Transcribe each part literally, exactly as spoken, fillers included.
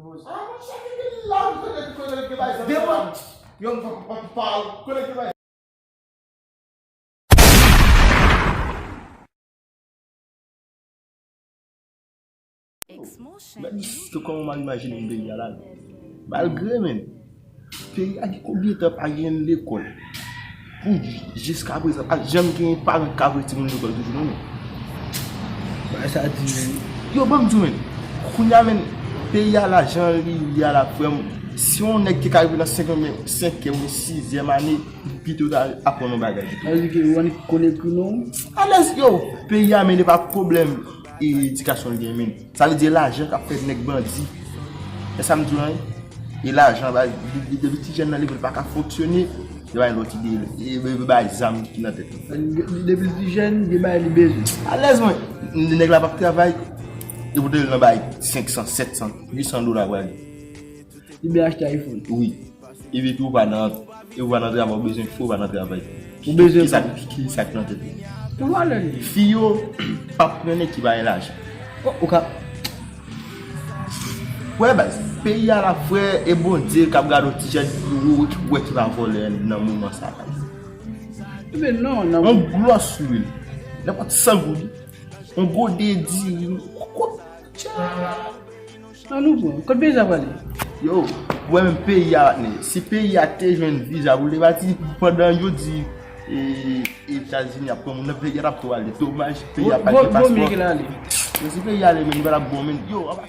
Ah, mon chè, ki gen lòt kote, kote ki bay sa? Devan. Yo, m pa, pa, pa, kote ki bay Gad se kòman m al imajine m peyi a la. Malgre, men, peyi a gen konbyen tan pa gen lekòl. Pou jiskaprezan, pa janm gen paran k ka voye timoun lekòl toujou, non, men. Bagay sa di, men. Yo, ban m di w, men. Kounye a, men, peyi a la, jan li ye a la, frè m, si yon nèg te ka rive nan senk, senk oubyen sizyèm ane, pito ta aprann yon bagay pito. Sa vle di ke w annik konekte non? Alèz, yo, peyi a, men, li pa pwoblèm edikasyon l gen, men. Sa vle di lajan k ap fè nèg bandi. E sa m di w la, e lajan, ba, de-, de-, depi ti jèn nan leve l pa ka fonksyone, yo bay lòt ide, e, e, e bay zam ki nan tèt li. De-, depi ti jèn, gen bagay li bezwen. Alèz, mwen, nèg la p ap travay, e pou te nan bay senk san, sèt san, uit san dola pou ale. Li byen achte iPhone. Wi. Epi tou, ou pa nan, e ou pa nan travay, ou bezwen fè, ou pa nan travay. Ou bezwen Ki sa, ki, ki sa k nan tèt ou? Pou valè li. Fi yo p ap pran nèg ki pa gen lajan. O, ou ka Wè, baz, peyi a la, frè, e Bondye k ap gade yon ti jèn pou ou ki wè ki pa vòlè nan moman sa, baz. Ebyen, non, nan Yon glòs lwil. Nenpòt san goud. Yon gode diri. Ko-, ko-, An nou pran. Kot peyi sa prale? Yo, ou wè menm peyi a, patnè. Si peyi a te jwenn viza pou l te pati, pandan yo di, e, Etazini ap pran moun nan, peyi a t ap tou ale. Domaj, peyi a pa gen paspò. Vo-, vo-, vo mye ke l ale. Men si peyi a ale, men li pa t ap bon, men. Yo, anba.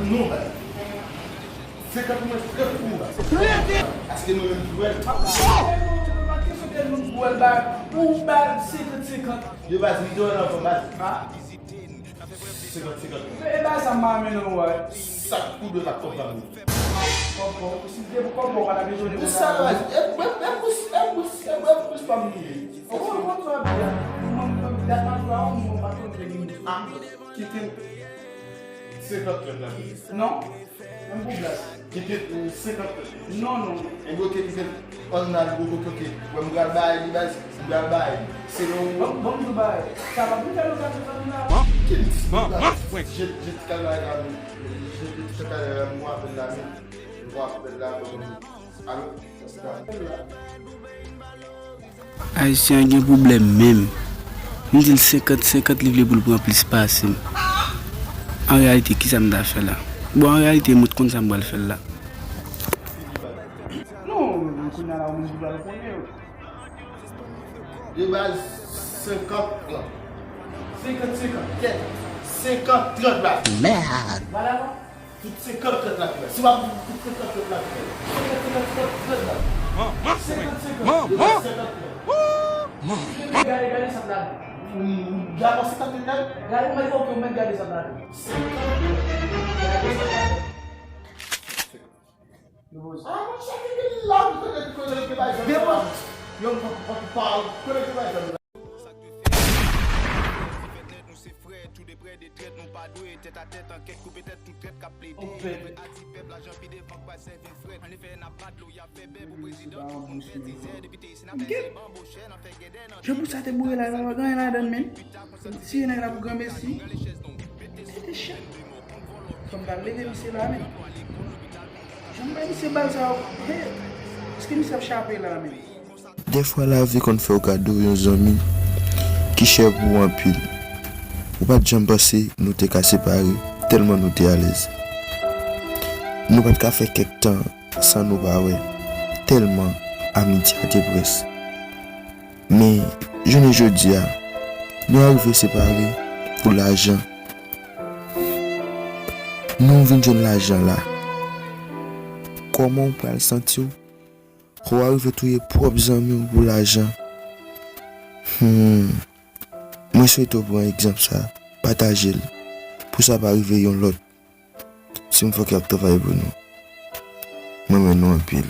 Non, baz. Senkant mwen, trant pou ou, baz. Paske mwen menm pou wè l. Ou baz, senkant, senkant. Yo, baz, m te wè nan fon, baz. Senkant, senkant. E bagay sa m pa renmen non, wè. Sak kou dwe pa t konprann ou. Kòb pa w, si se te pou kòb pa w, w pa ta bezwen de Pou sa, baz, e, e, e, pous, e, pous, e, e, pous pa m li ye. Ou konn, ou konn sa w ap di a. Mwen, mwen, dat m ap jwe a, mwen pa konn te gen. Ah, kite m. Senkant trant la, wi. Non. Menm pou blag. Kite, euh, senkant. Non, non. Ebyen, oke, kite l. Ann al, oke, oke, oke. Wè, m pral bay li, baz. M pral bay li. Se yon Bon, bon, m tou bay. Sa va pou fè nou gade fanmi la. Ki dis, baz? Je, je ti kal bay la, men. Je, je ti kal, euh, m wè apèl la, men. M wè apèl la, bon. Alo? Sa se pa apèl la. Ayisyen an gen pwoblèm menm. M di l senkant senkant, li vle pou l pran plis pase m. An reyalite, kisa m ta fè la? Bon, an reyalite, m ret konn sa m pral fè l la. Non, non, non, kounye a la, ou menm ki pral konnen. De baz, senkant trant. Senkant senkant. Kèt. Senkant trant, baz. Mèd. Voilà, non? Tout senkant trant la ki fè. Si w ap tout senkant trant la ki fè. Senkant senkant trant trant la. Senkant senkant. Senkant trant. Gade, gade sa m la. Ou dakò senkant trant la? Gade, ou mèt, oke, ou mèt gade sa m la. Senkant trant. Gade sa m la. Ah, mon chè, ki gen lòt kote, kote ki bay zam. Devan. Yo, pa, pa, pa, kote ki bay zam. Sa k dwe fèt, nou se frè, tou de prè, de trèt, nou pa dwe tèt a tèt, ankèt, koupe tèt, tout trèt k ap plede. Leve ati pèp, lajan pi devan k pral sèvi frèt. Ann fè n ap bat dlo, y ap fè bè pou prezidan, tout moun fè dizè, depite, senatè, se banbochè, n ap fè gèdè nan Jan pou sa te boure la, pa gen anyen ladann, men. Tiye nèg la pou granmesi. Se te chat. Fò m ta leve misye la, men. Jan m bay misye bal sa yo, he, èske misye ap chape la, men? Dèfwa lavi konn fè w gade w yon zanmi ki chè pou ou anpil. Ou pa t janm panse nou te ka separe, tèlman nou te alèz. Nou pa t ka fè kèk tan san nou pa wè, tèlman amitye a te près. Men, jounen jodi a, nou arive separe pou lajan. Nou vin jwenn lajan la. Kòman w pral santi w? Kò w arive touye pwòp zanmi w pou lajan. Hmm. Mwen swete w pran egzanp sa, pataje l, pou sa pa rive yon lòt. Se yon fòk y ap travay pou nou. Mwen renmen nou anpil.